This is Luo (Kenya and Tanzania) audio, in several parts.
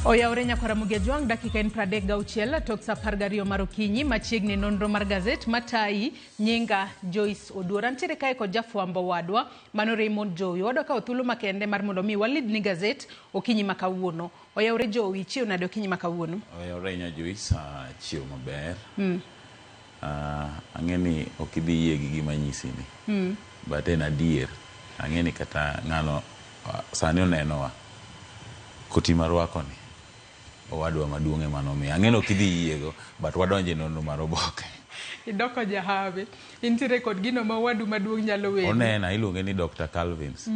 Oyawore nyakwara Mugia Jwang' dakika en 36 tok sa 12 mar okinyi machiegni nonro mar gazet matayi nyinga Joyce Oduor. Antiere kae kod jafwambo wadwa mano Raymond Jowi. Wadwa kawo thuolo makende mar mondo mi walidni gazet okinyi ma kawuono. Oyawore Jowi, ichiew nade okinyi ma kawuono? Oyawore ahinya Joyce, achiew maber. Ang'e ni ok idhi yie gi gima anyisini. But en adier. Ang'e ni kata ng'ano sani onenowa. Koti marwakoni, owadwa maduong' ema nomiya. Ang'e ni ok idhi yiego, but wadonjo e nonro mar oboke. Idoko jahawi. Intiere kod gino ma owadu maduong' nyalo weni. Onena, iluonge ni Dr. Calvins.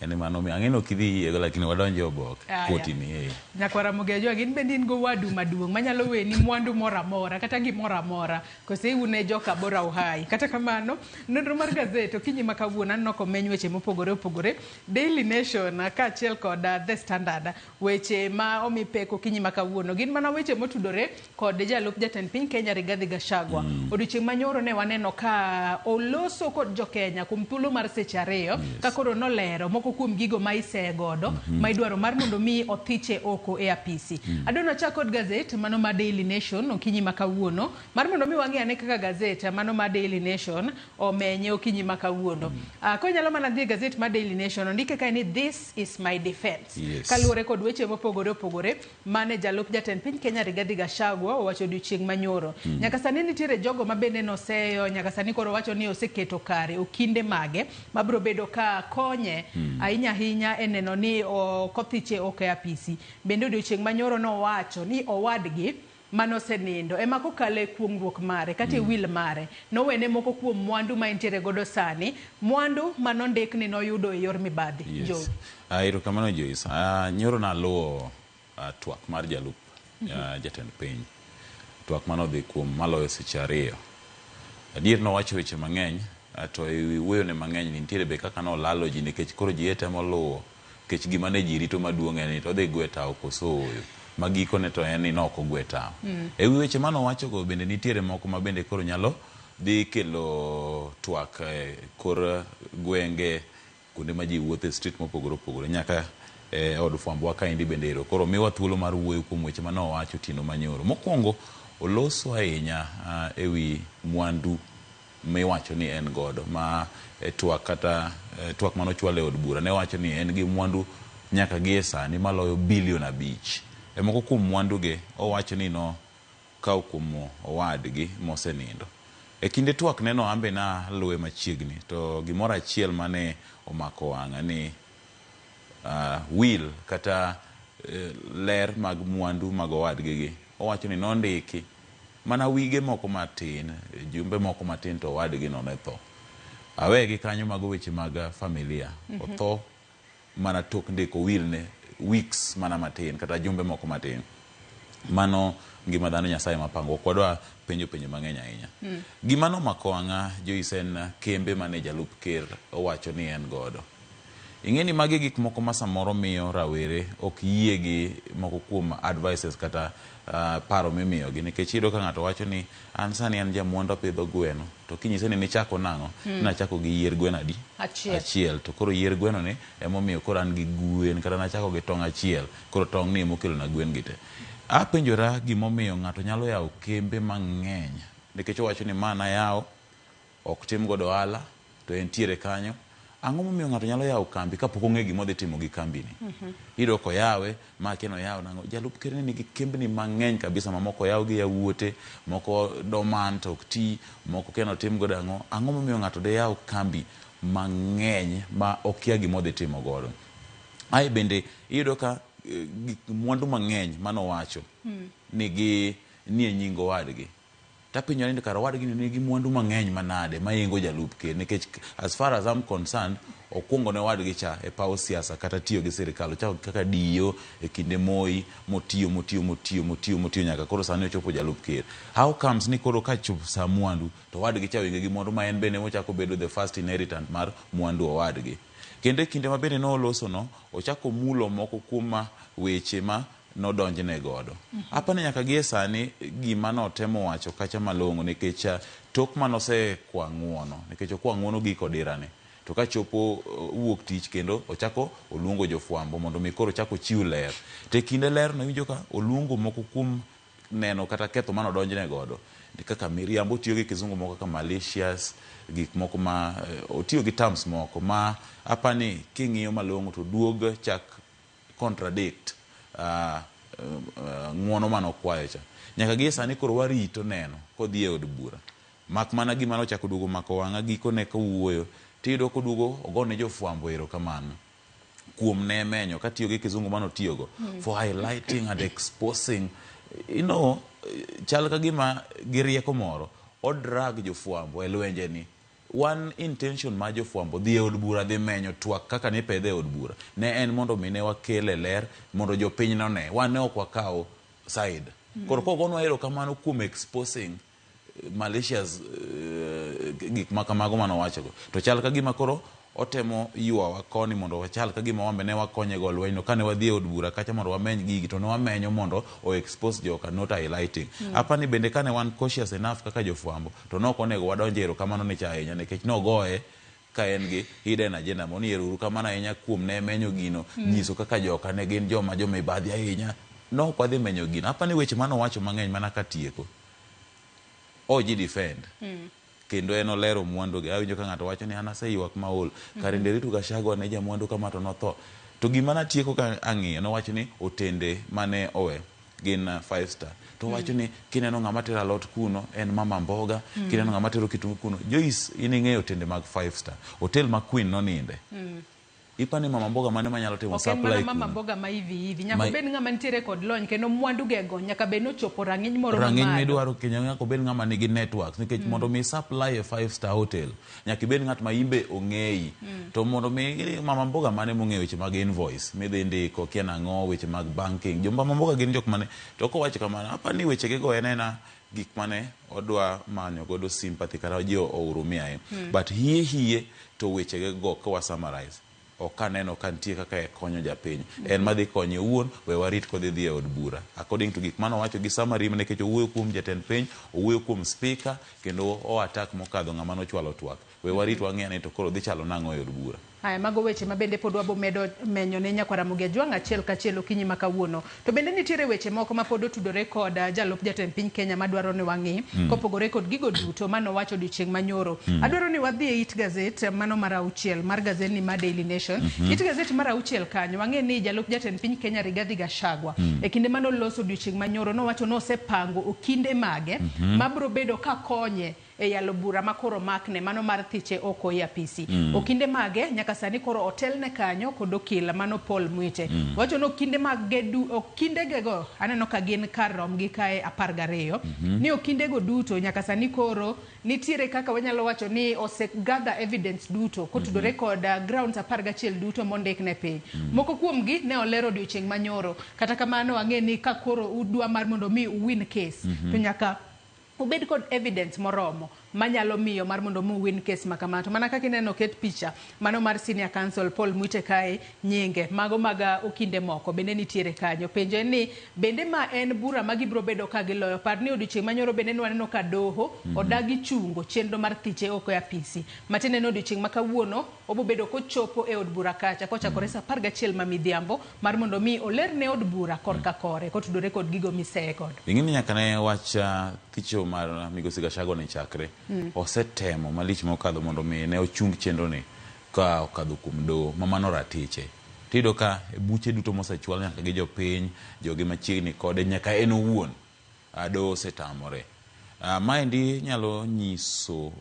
En ema nomiya. Ang'e ni ok idhi yiego lakini wadonjo e oboke. Koti ni eh. Nyakwara Mugejo, in bende in gowadu maduong' manyalo weni mwandu moro amora kata gimoro amora. Kose un e joka Bora Uhai. Kata kamano, nonro mar gazet okinyi ma kawuono aneno komeny weche mopogore opogore. Daily Nation kaachiel kod The Standard, weche ma omi pek okinyi ma kawuono gin mana weche motudore kod jalup jatend piny Kenya Rigathi Gachagua. Odiochieng' manyoro ne waneno ka oloso kod jokenya kuom thuolo mar seche ariyo ka koro nolero moko kuom gigo ma isegodo ma idwaro mar mondo mi othiche oko e apisi. Adwa nachak kod gazet mano ma Daily Nation okinyi ma kawuono mar mondo mi wang'i ane kaka gazet mano ma Daily Nation omenye okinyi ma kawuono. Konyalo mana dhi e gazet ma Daily Nation ondike kae ni this is my defense. Kaluwore kod weche mopogore opogore mane jalup jatend piny Kenya Rigathi Gachagua owacho odiochieng' manyoro. Nyaka sani nitiere jogo ma bende noseyo, nyaka sani koro wacho ni oseketo kare okinde mage mabiro bedo ka konye ahinya ahinya e neno ni ok othiche oko e apisi. Bende odiochieng' manyoro nowacho ni owadgi mane osenindo ema kokalo e kuong'ruok mare kata e will mare nowene moko kuom mwandu ma entiere godo sani, mwandu manondik ni noyudo e yor mibadhi. Yes. Erokamano Joyce. Nyoro naluwo twak mar jalup jatend piny. Twak mane odhi kuom maloyo seche ariyo. Adier nowacho weche mang'eny to e wuoyone mang'eny ni nitiere be kaka nolalo ji nikech koro ji temo luwo nikech gima ne ji rito maduong' en ni to odhi gwe tawo koso ooyo. Ma gikone to en ni nok ogwe tawo. E wi weche mane owachogo bende nitiere moko ma bende koro nyalo dhi kelo twak e kor gwenge kuonde ma ji wuothe e street mopogore opogore nyaka e od fwambo wa kaendi bende ero. Koro miwa thuolo mar wuoyo kuom weche mane owacho otieno manyoro. Mokwongo oloso ahinya e wi mwandu miwacho ni en godo ma e twak kata twak mane ochwal e od bura ne wacho ni en gi mwandu nyaka gi e sani maloyo bilion 5. E moko kuom mwandu ge owacho ni no kawo kuom owadgi mosenindo. E kinde twak neno ambe naluwe machiegni to gimoro achiel mane omako wang'a ni will kata ler mag mwandu mag owadgi gi owacho ni nondiki mana wige moko matin, jumbe moko matin to owadgi no ne tho. Awegi kanyo mago weche mag familia. Otho mana tok ndiko will ne weeks mana matin kata jumbe moko matin. Mano ngima dhano Nyasaye mapango. Ok wadwa penjo penjo mang'eny ahinya. Gima nomako wang'a Joyce en kembe mane jalup ker owacho ni en godo. Ing'e ni magi gik moko ma samoro miyo rawere ok yie gi moko kuom advices kata paro mimiyogi nikech iyudo ka ng'ato wacho ni an sani an jamwandu apidho gweno to kinyise ni nichako nang'o nachako gi yier gweno adi achiel to koro yier gweno ni emomiyo koro an gi gwen kata nachako gi tong' achiel koro tong' ni emokelona gwen gi te. Apenjora gimomiyo ng'ato nyalo yawo kembe mang'eny nikech owacho ni ma nayawo ok tim godo ohala to entiere kanyo. Ang'o momiyo ng'ato nyalo yawo kambi kapok ong'eyo gima odhi timo gi kambini? Iyudo koyawe, ma akia ni oyawo nang'o. Jalup ker ni nigi kembni mang'eny kabisa ma moko oyaw gi yawuote, moko dormant ok ti, moko kia ni otim godo ang'o. Ang'o momiyo ng'ato deyaw kambi mang'eny ma okia gima odhi timo godo? Ae bende iyudo ka gik mwandu mang'eny manowacho nigi nie nying owadgi. Tapenjora ni kara owadgi ni nigi mwandu mang'eny manade maingo jalup ker nikech as far as I'm concerned okwongo ne owadgi cha e paw siasa kata tiyo gi sirikal ochako kaka diyo e kinde Moi motiyo motiyo motiyo motiyo motiyo nyaka koro sani ochopo jalup ker. How comes ni koro kachopo sa mwandu to owadgi cha oinge gi mwandu ma en bende emochako bedo the first inheritant mar mwandu owadgi. Kendo e kinde ma bende noloso no ochako omulo moko kuom weche ma nodonjne godo. Apani nyaka gie sani gima notemo wacho kacha malong'o nikech tok manosekwa ng'uono nikech okwa ng'uono gi Kodira ni. To kachopo wuok tich kendo ochako oluongo jofwambo mondo mi koro ochak ochiw ler. To e kinde ler no iwinjo ka oluongo moko kuom neno kata ketho mane odonjne godo kaka miriambo, otiyo gi kizungu moko kaka malicious, gik moko ma otiyo gi terms moko ma apani king'iyo malong'o to duog chak contradict ng'uono mane okwayo cha. Nyaka gie sani koro warito neno kodhi e od bura. Mak mana gima nochako duogo mako wang'a gikone kowuoyo tiyudo koduogo ogone jofwambo erokamano kuom ne menyo katiyo gi kizungu mane otiyogo for highlighting and exposing, chal ka gima gi rieko moro odrag jofwambo e lwenje ni. One intention mar jofwambo dhi e od bura dhi menyo twak kaka nipedhe e od bura ne en mondo mi ne wakele ler mondo jopiny none wan ne ok wakaw side. Koro kogonwa erokamano kuom exposing malicious gik ma kamago manowachogo to chal ka gima koro otemo ywawa koni mondo wachal ka gima wambe ne wakonye go lweny no kane wadhi e od bura kacha mondo wameny gigi to ne wamenyo mondo o expose joka, not highlighting. Apani bende kane wan cautious enough kaka jofwambo to nok onego wadonje erokamano ni cha ahinya nikech nogoye ka en gi hidden agenda moro ni ero kamano ahinya kuom ne menyo gino nyiso kaka joka ne gin joma jomibadhi ahinya nok wadhi menyo gino. Apani weche manowacho mang'eny mana katieko oji defend kendo en olero mwandu gi. Awinjo ka ng'ato wacho ni an aseywak maol kare Nderitu Gachagua ne jamwandu kama to notho. To gima natieko ka ang'iyo nowacho ni otende mane owe gin 5 star. To wacho ni kineno ng'ama tero alot kuno en mama mboga, kineno ng'ama tero kitungu kuno. Joyce, in ing'eyo otende mag 5 star. Hotel ma Queen noninde. Ipani mama mboga mane manyalo timo Ok en supply mana mama kuno? mboga ma hivi hivi. Nyaka obed ng'ama nitiere kod lony kendo mwandu gego nyaka bed nochopo rang'iny moro rang'iny mamalo. midwaro kendo nyaka obed ng'ama nigi networks nikech mondo mi supply e 5 star hotel nyaka ibed ng'at ma imbe ong'eyi. To mondo mi mama mboga mane mong'eyo weche mag invoice midhi ndiko kia nang'o weche mag banking, jo mama mboga gin jok mane to kowacho kamano apani weche ge go en ena gik mane odwa manyo godo sympathy kata ji ourumia but hie hie to weche ge go ka wa summarize ok aneno ka nitie kaka e konyo japiny. En madhi konye owuon, we warit kodhi dhi e od bura according to gik manowacho gi summary nikech owuoyo kuom jatend piny, owuoyo kuom speaker kendo o attack mokadho ng'ama nochwalo twak. We warit wang'e ni to koro dhi chalo nang'o e od bura. Haya, mago weche ma bende pod wabo medo menyo ne nyakwar Ramogi Ajwang' achiel kachiel okinyi ma kawuono. To bende nitiere weche moko ma pod otudore kod jalup jatend piny Kenya madwaro ni wang'i kopogore kod gigo duto manowacho odiochieng' manyoro. Adwaro ni wadhi e it gazet mano mar auchiel mar gazetni mar Daily Nation. It gazet mar auchiel kanyo wang'e ni jalup jatend piny Kenya Rigathi Gachagua e kinde manoloso odiochieng' manyoro nowacho nosepango okinde mage mabiro bedo ka konye e yalo bura makoro makne mano mar thiche oko e apisi. Okinde mage nyaka sani koro otelne kanyo kod okil mano Paul Mwite. Wacho ni okinde mage okinde go aneno ka gin kar romgi kae 12 ni okinde go duto nyaka sani koro nitiere kaka wanyalo wacho ni ose gather evidence duto kotudore kod grounds 11 duto mondikne piny. Moko kuomgi ne olero odiochieng' manyoro. Kata kamano ang'e ni ka koro udwa mar mondo mi uwin case to nyaka ubed kod evidence moromo manyalo miyo mar mondo mu win case ma kama. To mana kaka ineno ket picha mano mar senior counsel Paul Mwite kae, nyinge mago mag okinde moko bende nitiere kanyo. Penjo en ni bende ma en bura ma gibiro bedo ka giloyo. Par ni odiochieng' manyoro bende nwaneno ka doho odagi chungo chenro mar thiche oko e apisi. Matiende ni odiochieng' ma kawuono obo bedo kochopo e od bura kacha kochakore saa 11 ma midhiambo mar mondo mi oler ne od bura korka kore kotudore kod gigo miseye godo. Ing'e ni nyaka ne wach thicho mar migosi Gachagua ni chakre osetemo malich mokadho mondo mi ne ochung chenro ni ka okadho kuom doho ma mano ratiche. Tiyudo ka e buche duto mosechwal nyaka gi jopiny, joge machiegni kode nyaka en owuon doho osetamore. Maendi nyalo nyiso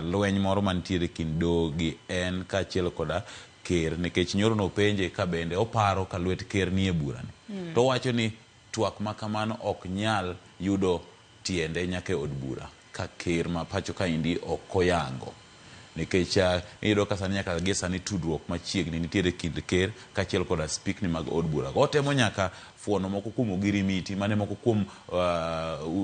lweny moro mantiere kind doho gi en kaachiel koda ker nikech nyoro nopenje ka bende oparo ka lwet ker nie burani. To owacho ni twak ma kamano ok nyal yudo tiende nyaka e od bura ka ker ma pacho kaendi ok oyango. Nikech iyudo ka sani nyaka gie sani tudruok machiegni nitiere kind ker kaachiel koda spikni mag od bura. Otemo nyaka fuono moko kuom ogirimiti mane moko kuom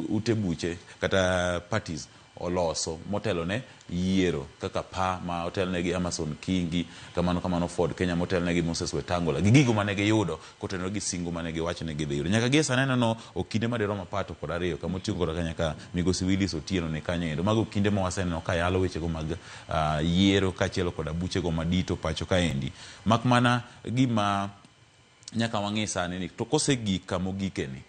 ute buche kata parties oloso motelo ne yiero kaka PA ma otelne gi Amason Kingi, kamano kamano Ford Kenya motelne gi Moses Wetangula gi gigo mane giyudo kotenore gi singo mane giwacho ni gidhi yudo. Nyaka gie sani aneno okinde madirom 12 kama oting'o koda nyaka migosi Willis Otieno ni kanyo endo. Mago okinde ma waseneno ka yalo wechego mag yiero kaachiel koda buchego madito pacho kaendi. Mak mana gima nyaka wang'i sani ni to kosegik kamogikeni,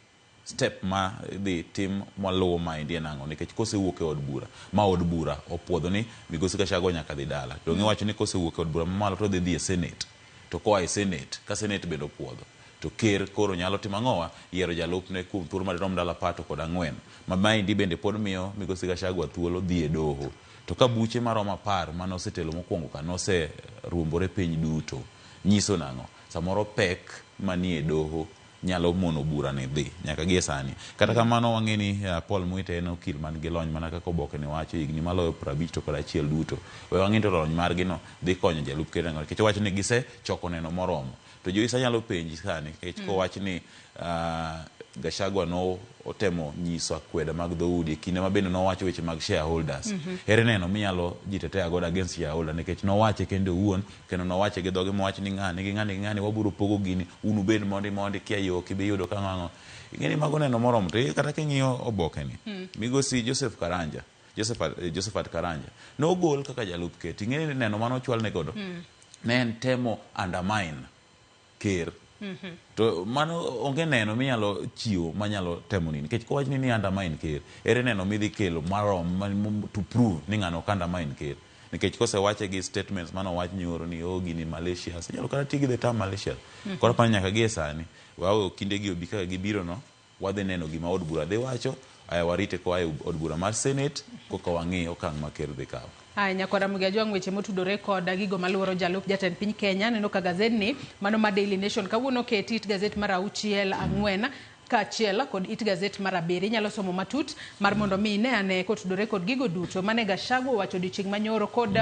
step ma idhi tim maluwo maendi en ang'o? Nikech kosewuok e od bura, ma od bura opuodho ni migosi Gachagua nyaka dhi dala. To iwacho ni kosewuok e od bura mamalo to odhi dhi e Senate. To koa e Senate, ka Senate bende opuodho, to ker koro nyalo timo ang'owa? Yiero jalupne kuom thuolo madirom ndalo 14. Ma maendi bende pod miyo migosi Gachagua thuolo dhi e doho. To ka buche maromo 10 mane osetelo mokwongo ka noseruombore piny duto, nyiso nang'o? Samoro pek manie doho nyalo mono bura ni dhi nyaka gie sani. Kata kamano wang'e ni Paul Muite en okil man gi lony mana kaka oboke ni wacho higni maloyo 51 duto. We wang'e to lony margi no dhi konyo jalup ker nang'o nikech owacho ni gisechoko neno moromo. To Joyce anyalo penji sani nikech kowach ni Gachagua no otemo nyiso akweda mag dhoudi e kinde ma bende nowacho weche mag shareholders. Ere neno minyalo jitetea godo against shareholder nikech nowache kende owuon kendo nowache gi dhoge mowach ni ng'ani gi ng'ani gi ng'ani wabiro pogo gini un ubed mondi mondi kia yo ok ibi yudo ka ang'o. Ing'e ni mago neno moromo to kata king'iyo oboke ni migosi Joseph Karanja Josephat Karanja nogol kaka jalup ker. Ting'e ni neno mane ochwalne godo ne en temo undermine ker. To mano onge neno minyalo chiwo manyalo temo nini nikech kowach ni undermine ker, ere neno midhi kelo marom to prove ni ng'ano ok undermine ker. Nikech kosewache gi statements manowach nyoro ni oh gini malicious, inyalo kata ti gi the term malicious. Koro apani nyaka gie sani wawe okinde gi obi kaka gibiro no, wadhi neno gima od bura dhi wacho, aya warite koa e od bura mar Senate koka wang'i okang' ma ker dhi kawo. Aya nyakwara Ramogi Ajwang' weche motudore kod gigo maluoro jalup jatend piny Kenya. Neno ka gazet ni mano ma Daily Nation kawuono oketi it gazet mar 6, 4 kaachiel kod it gazet mar 7. Inyalo somo matut mar mondo mi ine ane kotudore kod gigo duto mane Gachagua owacho odiochieng' manyoro kod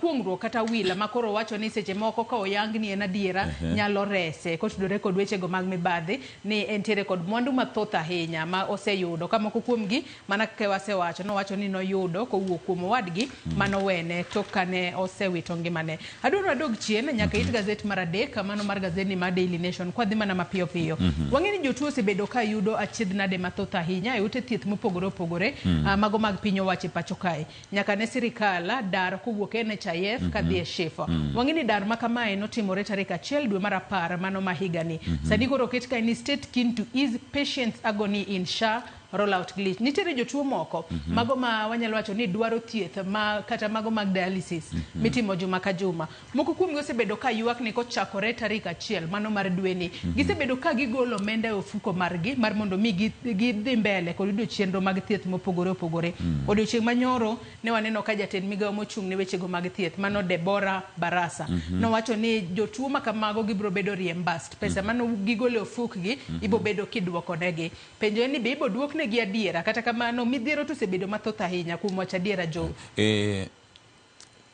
kuong'ruok kata wil ma koro wacho ni seche moko ka oyang ni en adiera nyalo rese kotudore kod wechego mag mibadhi ni entiere kod mwandu mathoth ahinya ma oseyudo ka moko kuomgi mana kaka wasewacho nowacho ni noyudo kowuok kuom owadgi manowene tok kane osewito ngimane. Adwaro adog chien nyaka it gazet mar 3 mano mar gazet ni mar Daily Nation kwadhi mana mapiyo piyo. Wang'e ni jotuo osebedo ka yudo achiedh nade mathoth ahinya e ute thieth mopogore opogore mago mag piny owacho e pacho kae. Nyaka ne sirikal dar kowuok e NHIF kadhi e SHIF. Wang'e ni dar ma kamae notimore tarik 1 dwe mar 10 mano ma higani. Sani koro oket kae ni state keen to ease patients agony in SHA rollout glitch. Nitiere jotuo moko mago ma wanyalo wacho ni dwaro thieth ma kata mago mag dialysis mitimo juma ka juma. Moko kuomgi osebedo ka ywak ni kochakore tarik 1 mano mar dweni. Gisebedo ka gigolo omenda e ofuko margi mar mondo mi gidhi mbele kod yudo chenro mag thieth mopogore opogore. Odiochieng' manyoro ne waneno ka jatend migawo mochung' ne wechego mag thieth mano Deborah Barasa nowacho ni jotuo ma kamago gibiro bedo reimbursed. Pesa mano gigolo e ofukgi ibo bedo kiduoko negi. Penjo en ni be ibo duoknegi adiera kata kamano midhiero to osebedo mathoth ahinya kuom wacho adiera Joe.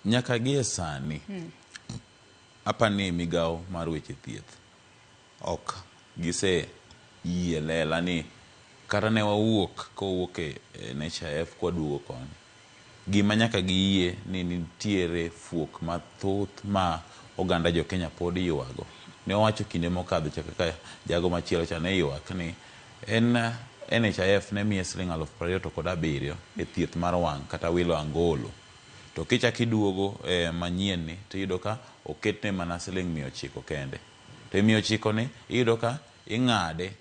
Nyaka gie sani apani migawo mar weche thieth ok gise yie lela ni kata ne wawuok kowuok e NHIF kwaduogo koni. Gima nyaka giyie ni nitiere fuok mathoth ma oganda jo Kenya pod ywago. Ne wawacho kinde mokadho cha kaka jago machielo cha ne ywak ni en NHIF ne miye siling 27,000 e thieth mar wang' kata wilo angolo. To kichak iduogo manyien ni tiyudo ka oketne mana siling 900 kende. To e 900 ni iyudo ka ing'ade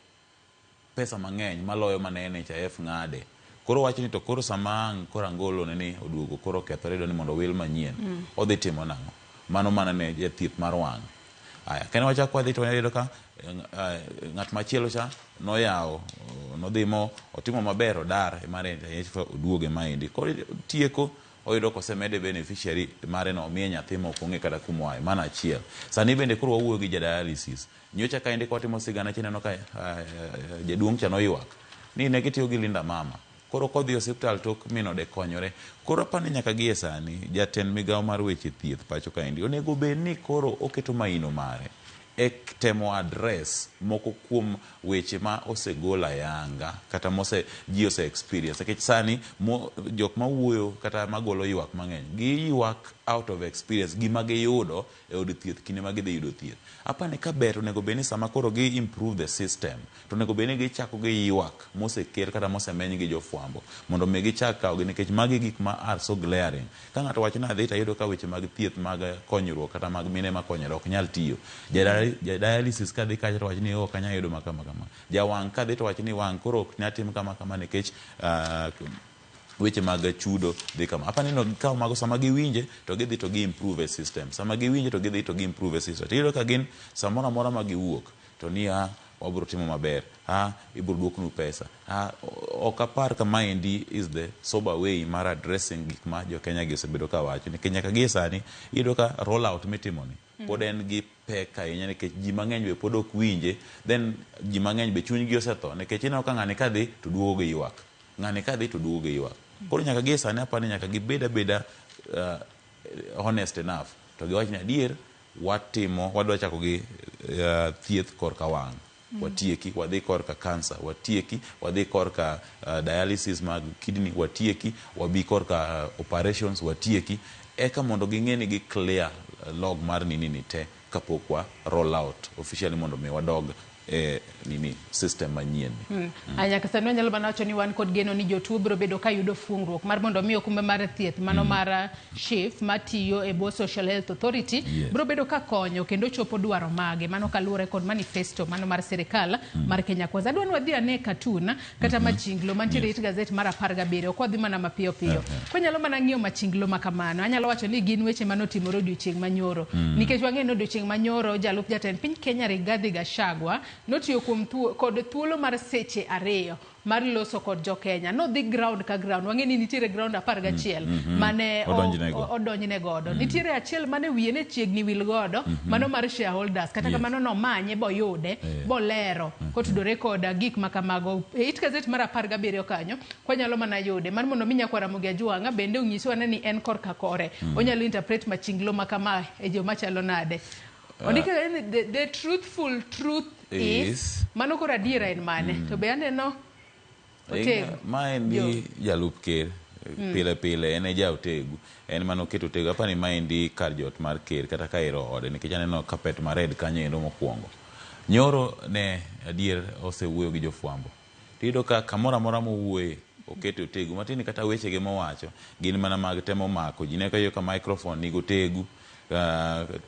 pesa mang'eny maloyo mane NHIF ng'ade. Koro wacho ni to koro sama ang' koro angolo ne ni oduogo koro okethore idwa ni mondo owil manyien. Odhi timo nang'o? Mano mana ne jathieth mar wang'. Aya, kane wachak wadhi to wayudo ka ng'at machielo cha noyawo nodhi mo otimo maber odar e mar NHIF oduoge maendi. Koro tieko oyudo kosemede beneficiary mare no omiye nyathi ma ok ong'e kata kuma oaye. Mano achiel. Sani bende koro wawuoyo gi ja dialysis. Nyocha kaendi kwatimo sigana chineno ka jaduong' cha noywak ni ne gitiyo gi Linda Mama. Koro kodhi e osiptal tok min ode konyore. Koro apani nyaka gie sani jatend migawo mar weche thieth pacho kaendi onego bed ni koro oketo maino mare. e temo address moko kuom weche ma osegol ayanga kata mose ji ose experience nikech sani mo, jok mawuoyo kata magolo ywak mang'eny giywak out of experience gima giyudo e od thieth kinde ma gidhi yudo thieth. Apani ka ber to onego bed ni sama koro gi improve the system to onego bed ni gichako gi ywak mosekel kata mosemeny gi jofwambo mondo mi gichak kawogi nikech magi gik ma are so glaring. Ka ng'ato wacho ni adhi to ayudo ka weche mag thieth mag konyruok kata mag mine makonyore ok nyal tiyo. Ja dialysis kadhi kacha to wacho ni ok anyal yudo ma kama kama. Jawang' kadhi to wacho ni wang' koro ok nyal tim kama kama nikech weche mag chudo dhi kama. Apani no gikaw mago sama giwinje to gidhi to gi improve e system. Sama giwinje to gidhi to gi improve e system. Tiyudo ka gin samoro amora ma giwuok to ni a wabro timo maber. A ibro duoknu pesa. A ok apar ka maendi is the sober way mar addressing gik ma jo Kenya gi osebedo ka wacho. Nikech nyaka gie sani iyudo ka roll out mitimo ni pod en gi pek ahinya nikech ji mang'eny be pod ok winje then ji mang'eny be chunygi osetho nikech ineno ka ng'ani kadhi to duogo gi ywak. Ng'ani kadhi to duogo gi ywak. Koro nyaka gie sani apani nyaka gibed abeda honest enough to giwach ni adier watimo wadwa chako gi thieth korka wang' watieki wadhi korka cancer watieki wadhi korka dialysis mag kidney watieki wabi korka operations watieki eka mondo ging'e ni gi clear log mar nini ni te kapok wa roll out officially mondo mi wadog e nini system manyien ni. Nyaka sani wanyalo mana wacho ni wan kod geno ni jotuo biro bedo ka yudo fuongruok mar mondo mi okumba mar thieth mano mar SHIF matiyo e bwo Social Health Authority biro bedo ka konyo kendo chopo dwaro mage mano kaluwore kod manifesto mano mar sirikal mar Kenya Kwanza. Adwa ni wadhi ane cartoon kata machinglo mantiere it gazet mar 17 ok wadhi mana mapiyo piyo. Kwanyalo mana ng'iyo machinglo ma kamano anyalo wacho ni gin weche manotimore odiochieng' manyoro nikech wang'eyo ni odiochieng' manyoro jalup jatend piny Kenya Rigathi Gachagua notiyo kuom kod thuolo mar seche 2 mar loso kod jo Kenya. Nodhi ground ka ground. Wang'e ni nitiere ground 11 mane odonjne godo. Nitiere achiel mane wiye ne chiegni wil godo, mano mar shareholders. Kata kamano nomanye boyude, bolero kotudore kod gik ma kamago. E it gazet mar 17 kanyo, kwanyalo mana yude. Mar mondo mi nyakwar Ramogi Ajwang'a bende onyiswa ni en korka kore. Onyalo interpret machinglo ma kama e jo machalo nade. Ondike ni the truthful truth is, mano koro adiera en mane? To be aneno Otego. Ma endi jalup ker pile pile en e ja Otegu en mane oketo Otegu apani maendi kar jot mar ker kata ka ero ode nikech aneno carpet ma red kanyo endo mokwongo. Nyoro ne adier osewuoyo gi jofwambo. Tiyudo ka kamoro amora mowuoye oketo Otegu matiende kata wechege mowacho gin mana mag temo mako ji. Ne ka microphone nigi Otegu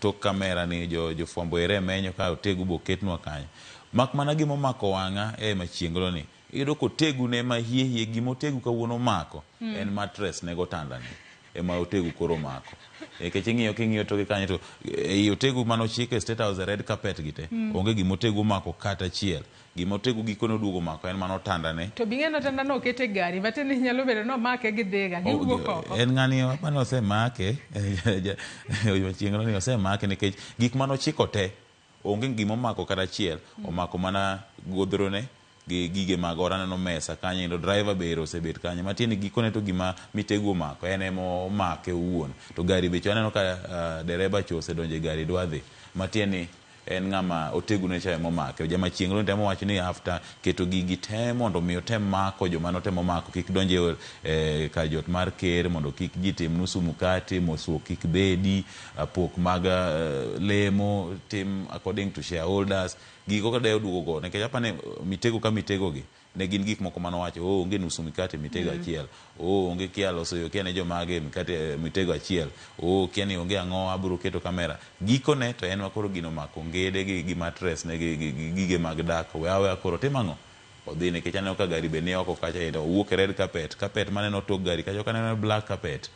tok kamera ni jofwambo ere menyo ka Otegu boketnwa kanyo. Mak mana gima omako wang'a e machienglo ni iyudo ka Otegu ne ma hie hie gima Otegu kawuono omako en mattress ne gotandane ema Otegu koro omako. Nikech ing'iyo king'iyo toke kanyo to ei Otegu manochiko e State House e red carpet gi te onge gima Otegu omako kata achiel. Gima Otegu gikone oduogo omako en mana otandane. To bing'e ni otanda no oket e gari matiende ni nyalo bedo ni omake gi dhiga giwuok oko. En ng'ani apani osemake machiengno ni osemake nikech gik manochiko te onge gima omako kata achiel omako mana godhrone gi gige mag ot aneno mesa kanyo kendo driver be ero osebet kanyo matiende ni gikone to gima Mitegu omako en ema omake owuon to gari be cho aneno ka dereba cho osedonjo e gari dwa dhi matiende ni en ng'ama Otegu ne cha ema omake. Jama chieng' no temo wacho ni after keto gigi te mondo mi otem mako joma notemo mako kik donj e kar jot mar ker mondo kik ji tim nusu mkate mosruok kik bedi pok mag lemo tim according to shareholders gigo ka de oduogo go nikech apani Mitego ka Mitego gi ne gin gik moko manowacho oh onge nusu mikate Mitego achiel oh onge kia loso yo kia ne jomage mikate Mitego achiel oh kia ni onge ang'o abiro keto kamera gikone to en ma koro gino omako ngede gi mattress ne gi gige mag dak we aweya koro tim ang'o odhi nikech aneno ka gari be ni oko kacha owuok e red carpet carpet maneno tok gari kacha ok aneno black carpet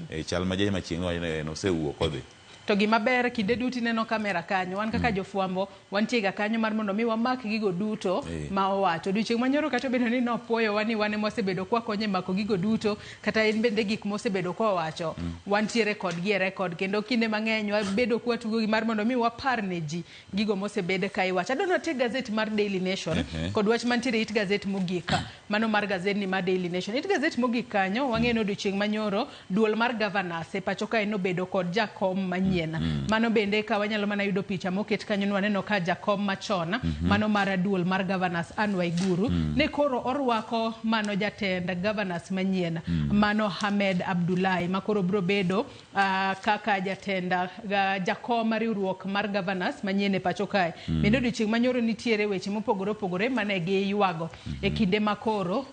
e chal ma jama chieng' wacho ni en osewuok odhi. To gima ber kinde duto ineno kamera kanyo wan kaka jofwambo wantie ga kanyo mar mondo mi wamak gigo duto ma owacho. Odiochieng' manyoro kata obedo ni nopuoyowa ni wan ema wasebedo kwakonyo e mako gigo duto kata en bende gik mosebedo kowacho wantiere kodgi e record kendo kinde mang'eny wabedo kwatugo gi mar mondo mi wapar ne ji gigo mosebed ka iwacho. Adwa ni watie gazet mar Daily Nation kod wach mantiere it gazet mogik mano mar gazet ni mar Daily Nation. It gazet mogik kanyo wang'eyo ni odiochieng' manyoro duol mar governors e pacho kae nobedo kod jakom manyien. manyien. Mano bende ka wanyalo mana yudo picha moket kanyo ni waneno ka jakom machon mano mar duol mar governors Anne Waiguru ne koro orwako mano jatend governors manyien mano Hamed Abdullahi ma koro biro bedo kaka jatend jakom mar riwruok mar governors manyien e pacho kae. Bende odiochieng' manyoro nitiere weche mopogore opogore mane giywago e kinde ma koro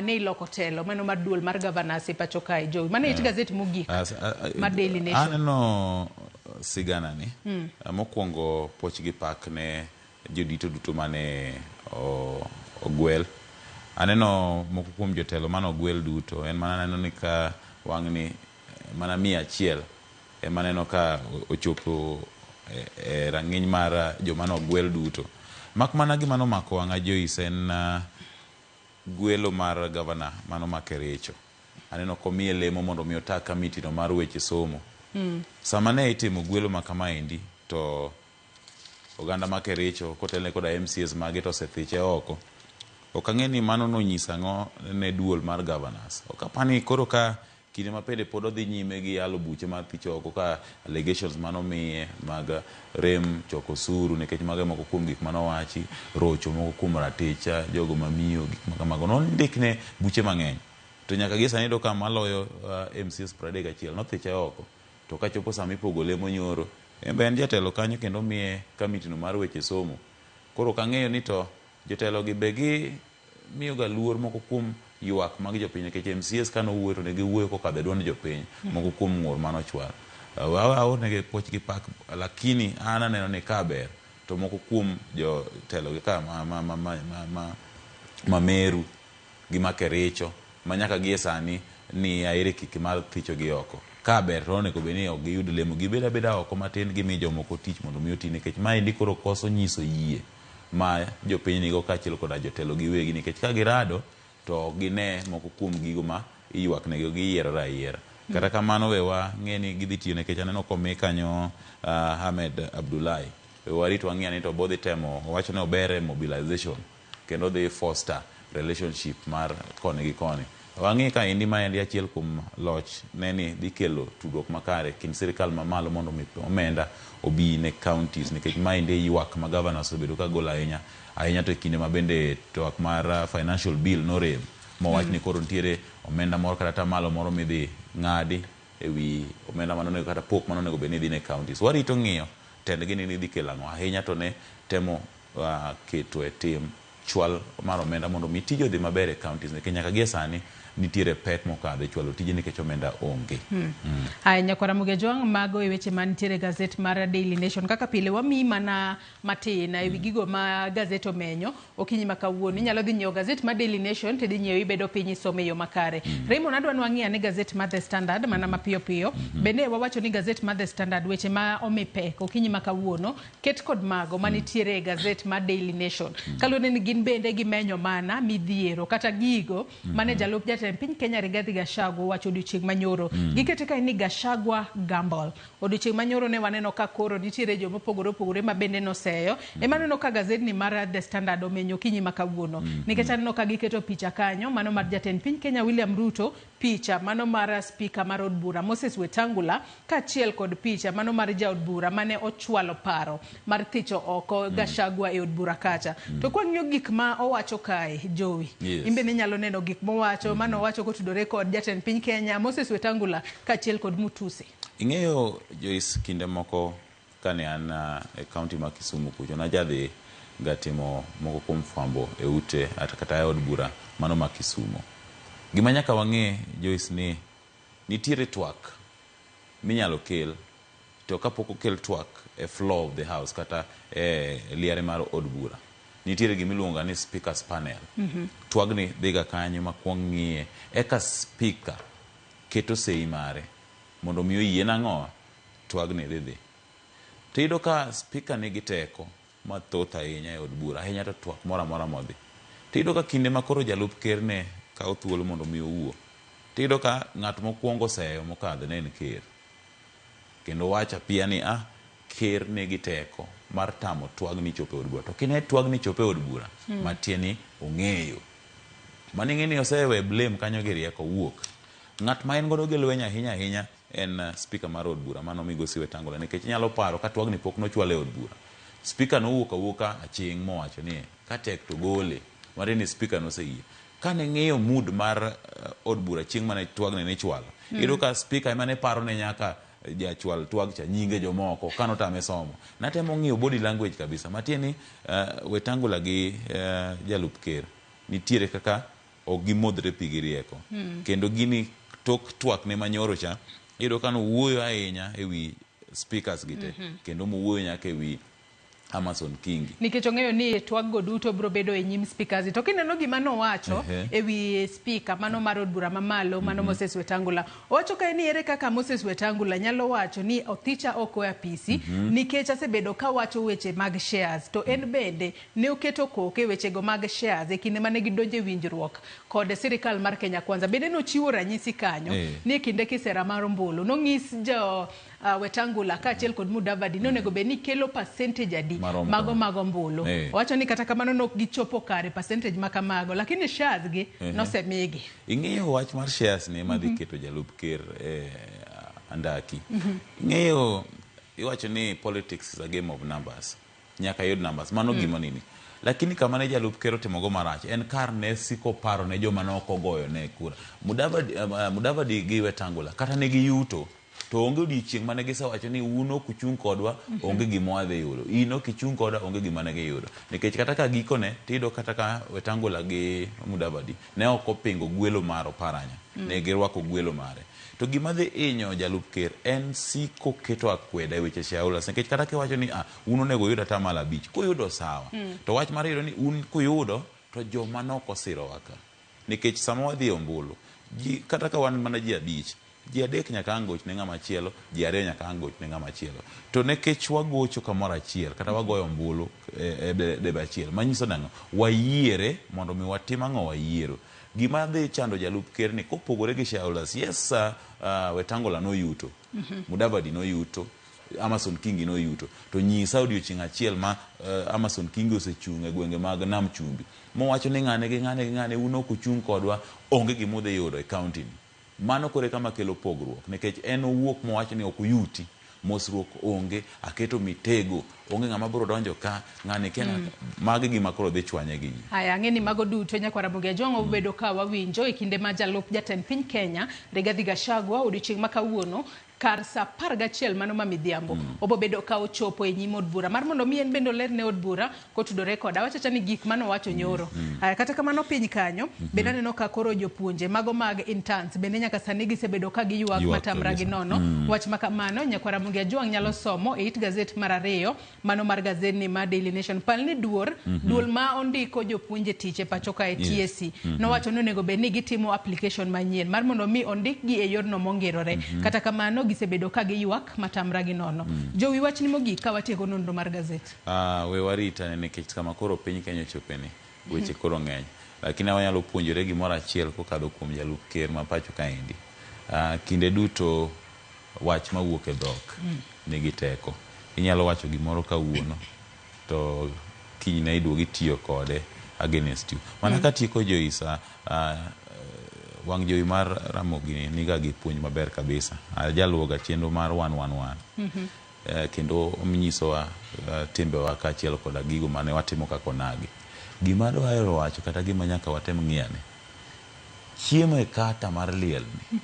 ne iloko telo mano mar duol mar governors e pacho kae. Jowi, mano e it gazet mogik mar Daily Nation. Aneno sigana ni mokwongo puoch gi pak ne jodito duto mane ogwel. Aneno moko kuom jotelo mane ogwel duto en mana aneno ni ka wang'ni mana 100 ema aneno ka ochopo e rang'iny mar joma nogwel duto. Mak mana gima nomako wang'a Joyce en gwelo mar gavana mano ma Kericho. Aneno komiye lemo mondo mi ota kamiti no mar weche somo. Sama ne itimo gwelo ma kamaendi to oganda ma Kericho kotelne koda MCAs mage to osethiche oko. Ok ang'e ni mano nonyiso ang'o ne duol mar governors. Ok apani koro ka kinde ma pede pod odhi nyime gi yalo buche mar thicho oko ka allegations manomiye mag rem choko osuru nikech mago e moko kuom gik manowachi, rocho moko kuom ratich jogo mamiyo gik ma kamago. Nondikne buche mang'eny. To nyaka gi sani iyudo ka maloyo MCAs 31 nothiche oko. To kachopo sama ipogo lemo nyoro, en be en jatelo kanyo kendo omiye kamiti no mar weche somo. Koro ok ang'eyo ni to jotelo gi be gi miyo ga luor moko kuom ywak mag jopiny nikech MCAs kane owuoyo to ne giwuoyo kokadho e duond jopiny moko kuom ng'ur manochwal. Aornegi puoch gi pak lakini an aneno ni ka ber to moko kuom jotelo gi ka ma Meru gi ma Kericho ma nyaka gie sani ni aere kiki mar thicho gi oko. Ka ber to onego bed ni ok giyud lemo, gibed abeda oko matin gimi jomoko tich mondo mi oti nikech maendi koro koso nyiso yie ma jopiny nigo kaachiel koda jotelo giwegi nikech ka girado to ok gine moko kuom gigo ma iywak negi giyierore ayiera. Kata kamano we wang'e ni gidhi tiyo nikech aneno komi kanyo Ahmed Abdullahi. We warit wang'i ane to bodhi temo owacho ni ober e mobilization kendo odhi foster relationship mar koni gi koni. Wang'i ka endi maendi achiel kuom loch ne ni dhi kelo tudruok makare kind sirikal mamalo mondo mi omenda obi ne counties nikech maendi e ywak ma governors osebedo ka golo ahinya ahinya to e kinde ma bende twak mar financial bill norem mowach ni koro nitiere omenda moro kata atamalo moro midhi ng'adi ewi omenda manonego kata pok manonego bed ni dhi ne counties. Warito ng'iyo tendgi ni dhi kelo ang'o ahinya to ne temo keto e tim chwal mar omenda mondo mi tije odhi maber e counties nikech nyaka gie sani nitiere pek mokadho e chwalo tije nikech omenda onge. Aya, nyakwara Mugejwang', mago e weche mantiere e gazet mar Daily Nation. Kaka pile wamiyi mana matin ewi gigo ma gazet omenyo okinyi ma kawuono. Inyalo dhi nyiewo gazet mar Daily Nation tidhi nyiewo ibedo piny isome e yo makare. Raymond, adwa ni wang'i ane gazet mar The Standard mana mapiyo piyo. Bende wawacho ni gazet mar The Standard weche ma omi pek okinyi ma kawuono ket kod mago manitiere e gazet mar Daily Nation. Kaluwore ni gin bende gimenyo mana midhiero kata gigo mane jalup jatend piny Kenya Rigathi Gachagua owacho odiochieng' manyoro. Gikete kae ni Gachagua gamble. Odiochieng' manyoro ne waneno ka koro nitiere joma opogore opogore ma bende noseyo. Ema aneno ka gazetni mar The Standard omenyo okinyi ma kawuono. Nikech aneno ka giketo picha kanyo mano mar jatend piny Kenya William Ruto, picha mano mar spika mar od bura Moses Wetangula, kaachiel kod picha mano mar jaod bura mane ochwalo paro mar thicho oko Gachagua e od bura kacha. To kwang'iyo gik ma owacho kae, Jowi, in bende inyalo neno gik mowacho, mane owacho kotudore kod jatend piny Kenya Moses Wetangula kaachiel kod Mutuse. Ing'eyo Joyce, kinde moko kane an e county ma Kisumu kucho najadhi ga timo moko kuom fwambo e ute kata e od bura mano ma Kisumu. Gima nyaka wang'e Joyce ni nitiere twak minyalo kel to kapok okel twak e floor of the house kata e liare mar od bura nitiere gimiluongo ni speakers panel. Twagni dhiga kanyo ma kuong ng'iye eka speaker keto sei mare mondo mi oyie nang'o twagni dhi dhi. To iyudo ka speaker nigi teko mathoth ahinya e od bura ahinya to twak moro amora modhi. To iyudo ka kinde ma koro jalup ker ne kawo thuolo mondo mi owuo to iyudo ka ng'at mokwongo seyo mokadho ne en ker. Kendo wacho apiya ni ah ker nigi teko mar tamo twagni chopo e od bura. To kine twagni chopo e od bura, matiende ni ong'eyo. Mano ing'e ni osewe blame kanyo gi rieko wuok. Ng'at ma en godo gi lweny ahinya ahinya en Speaker mar od bura mano Migosi Wetangula nikech inyalo paro ka twagni pok nochwal e od bura. Speaker nowuok awuoka aching' mowacho ni ka tek to gole. Matiende ni Speaker noseyie. Kane ing'iyo mood mar od bura chieng' mane twagni nichwalo, iyudo ka Speaker ema ne paro ne nyaka jachwal twag cha nyinge jomoko ka notame somo. Natemo ng'iyo body language kabisa matiende ni Wetangula gi jalup ker nitiere kaka ok gimodhre pi gi rieko. Kendo gini tok twak ne manyoro cha, iyudo ka nowuoyo ahinya ewi speakers gi te. Kendo mowuoyo nyaka ewi Amason Kingi. Nikech ong'eyo ni twag go duto biro bedo e nyim speakers. To kineno gima nowacho ewi speaker mano mar od bura mamalo mano Moses Wetangula. Owacho kae ni ere kaka Moses Wetangula nyalo wacho ni othicha oko e apisi nikech asebedo kawacho weche mag shares to en bende ne oketo koke wechego mag shares e kinde mane gidonjo e winjruok kod sirikal mar Kenya Kwanza. Bende nochiwo ranyisi kanyo ni e kinde kisera mar ombulu nong'is jo Wetangula kaachiel kod Mudavadi ni onego bed ni kelo percentage adi Marom mago kama. mag ombulu. Owacho ni kata kamano nok gichopo kare percentage ma kamago lakini shares gi nosemigi. Ing'eyo wach mar shares ni ema dhi keto jalup ker e andaki. Ing'eyo iwacho ni politics is a game of numbers. Nyaka yud numbers. Mano gima nini. Lakini kama ne jalup ker otimogo marach en kar ne siko paro ne joma ne ok ogoyo ne kura. Mudavadi gi Wetangula kata ne giyuto to onge odiochieng' mane gisewacho ni un ok uchung' kodwa onge gima wadhi yudo. In ok ichung' kodwa onge gima ne giyudo. Nikech kata ka gikone tiyudo kata ka Wetangula gi Mudavadi ne ok opingo gwelo mar Oparanya. Ne girwako gwelo mare. To gima dhi hinyo jalup ker en siko keto akweda e weche shareholders. Nikech kata kiwacho ni un onego uyud atamalo 5, kuyudo sawa. To wach mar yudo ni un kuyudo to joma nok osirowa ka. Nikech sama wadhi e ombulu, ji, kata ka wan mana ji 5, ji 3 nyaka ang' goch ne ng'ama chielo, ji 2 nyaka ang' goch ne ng'ama chielo. To nikech wagocho kamoro achiel, kata wagoyo ombulu e debe achiel, manyiso nang'o? Wayiere mondo mi watim ang'o wayiero. Gima dhi chando jalup ker ni kopogore gi shareholders, yes, Wetangula noyuto, Mudavadi noyuto, Amason Kingi noyuto. To nyisa odiochieng' achiel ma Amason Kingi osechung' e gwenge mag Nam Chumbi, mowacho ni ng'ane gi ng'ane gi ng'ane un ok uchung' kodwa, onge gima udhi yudo e county ni. Mano koro e kama kelo pogruok, nikech en owuok mowacho ni ok uyuti, mosruok onge, aketo mitego, onge ng'ama biro donjo ka, ng'ani kia ng'aka. Magi gima koro dhi chwanye gi ji. Haya, ang'e ni mago duto nyakwar Ramogi Ajwang' obedo ka wawinjo e kinde ma jalup jatend piny Kenya Rigathi Gachagua odiochieng' ma kawuono kar saa 11 mano ma midhiambo obobedo ka ochopo e nyim od bura mar mondo mi en bende oler ne od bura kotudore koda awachacha ni gik mane owacho nyoro. Kata kamano piny kanyo bende aneno ka koro jopuonje mago mag interns bende nyaka sani gisebedo ka giywak matamra gi nono. Wach ma kamano nyakwar Ramogi Ajwang' nyalo somo e it gazet mar 2 mano mar gazet ni mar Daily Nation. Palni duor duol ma ondiko jopuonje tich e pacho kae TSC nowacho ni onego bed ni gitimo application manyien mar mondo mi ondikgi e yorno mongirore. Kata kamano gisebedo ka giywak matamra gi nono. Jowi wachni mogik ka watieko nonro mar gazet. We warita nikech kama koro piny Kenya ochopeni weche koro ng'eny. Lakini wanyalo puonjore gimoro achiel kokadho kuom jalup ker ma pacho kaendi. Kinde duto wach mawuok e dhok nigi teko. Inyalo wacho gimoro kawuono to kinyne iduogo itiyo kode against you. Mana katieko Joyce, wang' jowi mar Ramogi niga gi puonj maber kabisa. Ajaluwoga chenro mar 111. Kendo onyisowa timbewa kaachiel koda gigo mane watimo kaka onagi. Gima adwaro wacho kata gima nyaka watem ng'iyane, chiemo e kata mar liel ni,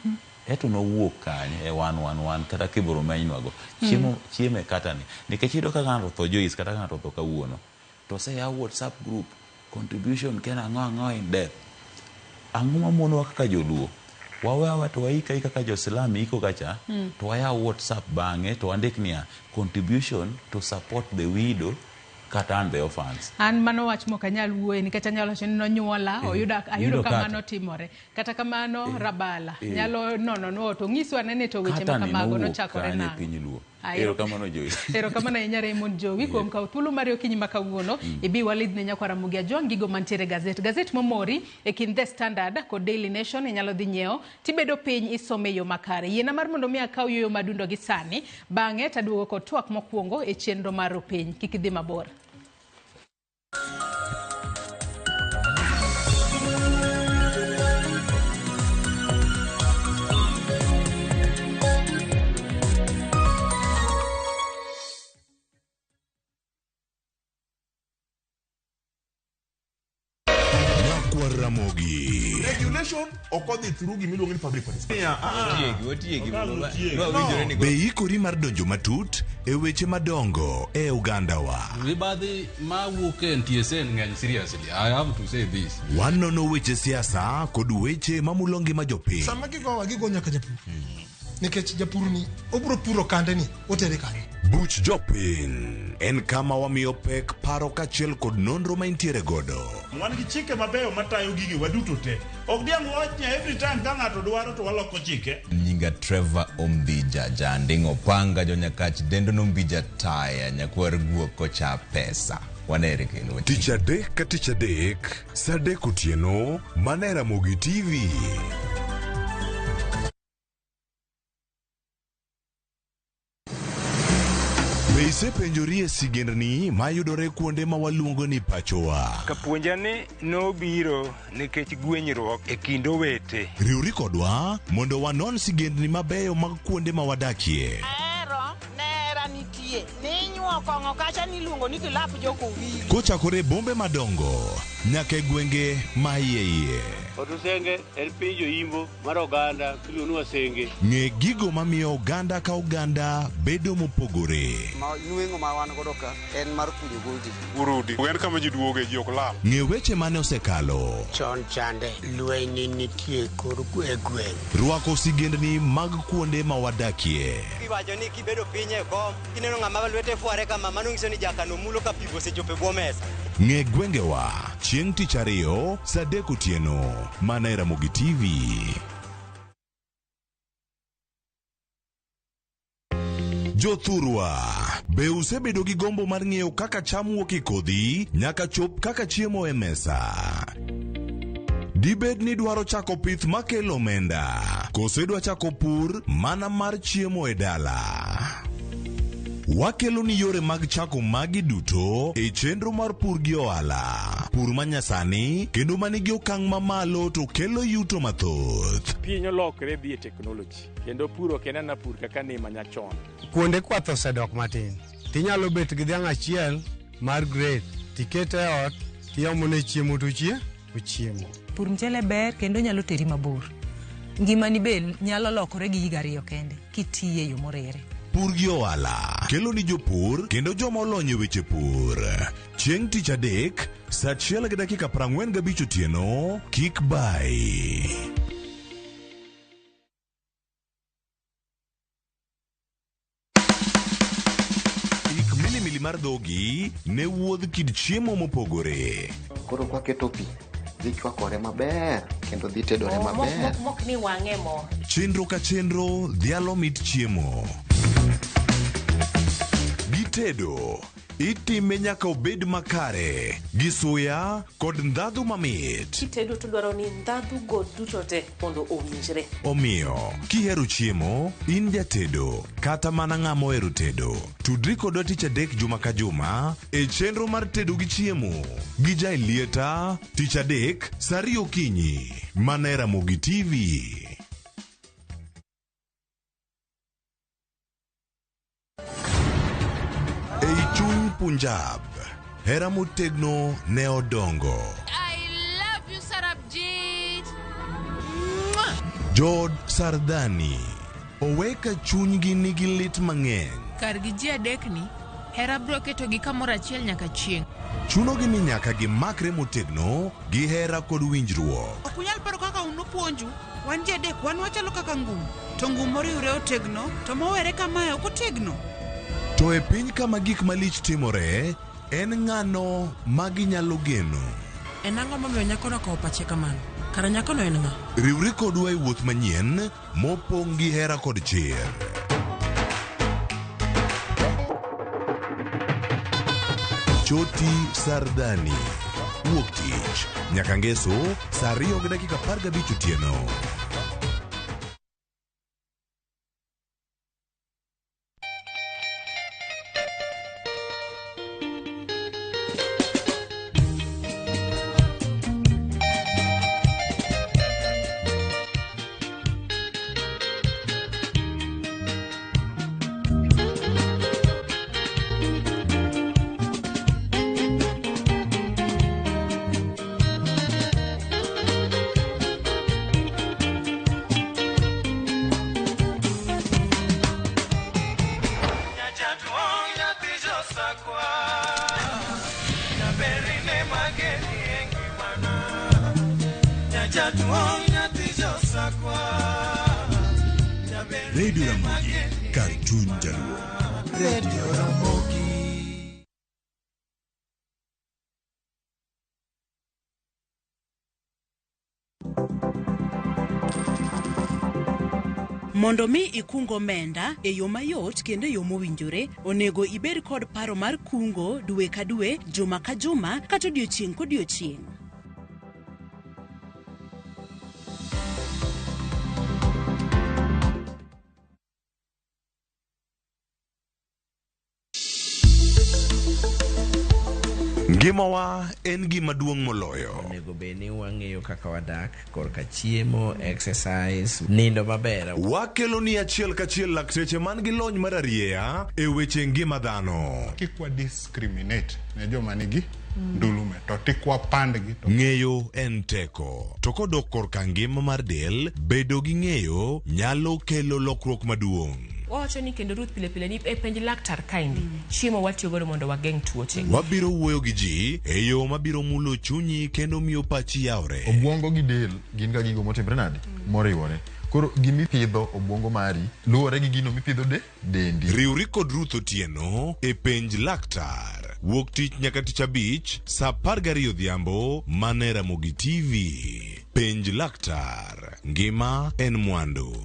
eto nowuok kanye e 111 kata kibiro menynwago. Chiemo e kata ni. Nikech iyudo ka ng'ato otho Joyce kata ka ng'ato otho kawuono, to oseyaw WhatsApp group, contribution ken ang'o ang'o in death. Ang'o mamonowa kaka joluo? Wawe aweya to waik aika kaka jo-Islam iko kacha, to wayaw WhatsApp bang'e to wandik niya, contribution to support the widow kata and the orphans. An mano wach mok anyal wuoye nikech anyalo wacho ni nonyuola, ayudo ka mano timore. Kata kamano Rabala nyalo nononwa to onyiswa ane ni to weche ma kamago nochakore nang'o. Piny Luo. Erokamano Joyce. Erokamano ahinya Raymond Jowi kuom kawo thuolo mari okinyi ma kawuono ibi walidhne nyakwar Ramogi Ajwang' gigo mantiere e gazet. Gazet momori e kind The Standard kod Daily Nation inyalo dhi nyiewo tibedo piny isome e yo makare. Yiena mar mondo mi akaw yueyo madundo gi sani, bang'e taduogo kod twak mokwongo e chenro mar Rupiny. Kik idhi mabor. Nyakwar Ramogi. Regulation ok odhi through gimiluongo ni public participation. Otiegi, otiegi. Wawinjore ni Be ikori mar donjo matut e weche madongo e ogandawa? Mibadhi mawuok e NTSA ng'eny seriously. I have to say this. Wanono weche siasa kod weche mamulo ngima jopiny. Sama gigowa gigo nyaka japur nikech japur ni obiro puro kande ni otere kanye. Buch Jopiny en kama wamiyo pek paro kaachiel kod nonro ma intiere godo. Wan gi chike mabeyo matayo gige waduto te. Ok diang' wach ni every time ka ng'ato dwaro to waloko chike. Nyinga Trevor Ombija Janding Opanga jonyakach dendo nombija taya nyakwar guok kocha pesa. Wanere kendo. Tich adek ka tich adek, saa adek otieno, mana e Ramogi TV. Be isepenjori e sigendni mayudore kuonde ma waluongo ni pachowa? Kapuonja ni nobiro nikech gwenyruok e kind owete. Riwri kodwa mondo wanon sigendni mabeyo mag kuonde ma wadakie. Ahero nera nitie ninyuo kong'o kacha niluongo ni kilap jokowili. Kochakore e bombe madongo nyaka e gwenge ma iye iye. Otusenge en piny joimbo mar oganda miluongo ni Wasenge. Ng'e gigo mamiyo oganda ka oganda bedo mopogore. Nweng'o ma wan godo ka en mar kunyo goldi. Urudi. En kama ji duoge ji ok lal. Ng'e weche mane osekalo. Chon chande lweny nitie kor e gweng'. Rwako sigendni mag kuonde ma wadakie. Iwacho ni kibedo piny e kom, kineno ng'ama lwete fware kama, mano nyiso ni jakano mulo ka pi osechopo e bwo mesa. Ng'e gwengewa chieng' tich ariyo saa adek otieno mana e Ramogi TV. Jothurwa, be usebedo gi gombo mar ng'eyo kaka cham wuok e kodhi nyaka chop kaka chiemo e mesa? Dibed ni dwaro chako pith makelo omenda, koso idwa chako pur mana mar chiemo e dala? Wakelo ni yore mag chako magi duto e chenro mar pur gi ohala. Pur manyasani kendo manigi okang' mamalo to kelo yuto mathoth. Piny olokre dhi e teknoloji kendo pur ok en ana pur kaka ne manyachon. Kuonde kwath osedok matin. Tinyalo bet gi dhiang' achiel mar grade, tikete e ot, tiomone chiemo to ochiemo. Pur mchele ber kendo nyalo teri mabor. Ngimani be nyalo lokore gi higa ariyo kende kitiye e yo moriere. Pur gi ohala kelo ni jopur kendo joma olony e weche pur. Chieng' tich adek saa 1:45 otieno kik bai. Ik milimili mar dhogi ne wuodh kit chiemo mopogore. Koro kwaketo pi, dhi chwakore maber kendo dhi tedore maber. Mok ni wang'e mo. Chenro ka chenro dhialo mit chiemo. Gitedo itime nyaka obed makare gi suya kod ndhadhu mamit. Kitedo to dwaro ni ndhadhu go duto te mondo owinjre. Omiyo, kihero chiemo, in jatedo kata mana ng'ama ohero tedo, tudri kodwa tich adek juma ka juma e chenro mar tedo gi chiemo gi Jaelieta tich adek saa ariyo okinyi mana e Ramogi TV. Ei chuny Punjab, hera motegno ne odongo. I love you, Sarabjit. Jood Sardani owe ka chunygi nigi lit mang'eny. Kargi ji adekni, hera biro ketogi kamoro achiel nyaka chieng'. Chunogi ni nyaka gimakre motegno gi hera kod winjruok. Ok unyal paro kaka un upuonju. Wan ji adek wan wachalo kaka ngum. To ngum moriwre otegno, to mowere kamae ok otegno. To e piny kama gik malich timore, en ng'ano ma ginyalo geno? En ang'o momiyo nyakono okawo pache kamano? Kara nyakono en ng'a? Riwri kodwa e wuoth manyien mopong' gi hera kod chir. Choti Sardani. Wuok tich nyaka ngeso saa 2:15 otieno. Radio Ramogi, kar chuny jaluo. Radio Ramogi. Mondo mi ikung omenda e yo mayot kendo e yo mowinjore, onego ibed kod paro mar kungo dwe ka dwe, juma ka juma, kata odiochieng' kodiochieng'. Ngimawa en gima duong' moloyo. Onego bed ni wang'eyo kaka wadak korka chiemo, exercise, nindo maber. Wakelo ni achiel kachiel lakteche man gi lony mar arieya e weche ngima dhano. Kik wa discriminate ne joma nigi ndulume to tik wapandgi to Ng'eyo en teko. To kodok korka ngima mar del, bedo gi ng'eyo nyalo kelo lokruok maduong'. Wawacho ni kendo Ruth pile pile ni e penj laktar kaendi chiemo watiyo godo mondo wageng' tuoche. Wabiro wuoyo gi ji e yo mabiro mulo chunyi kendo miyo pachi yawre. Obwongo gi del gin ga gigo motimre nade? Moriwore. Koro gimipidho obwongo mari luwore gi gino mipidho de dendi. Riwri kod Ruth Otieno e penj laktar. Wuok tich nyaka tich abich saa 12 odhiambo mana e Ramogi TV. Penj laktar. Ngima en mwandu.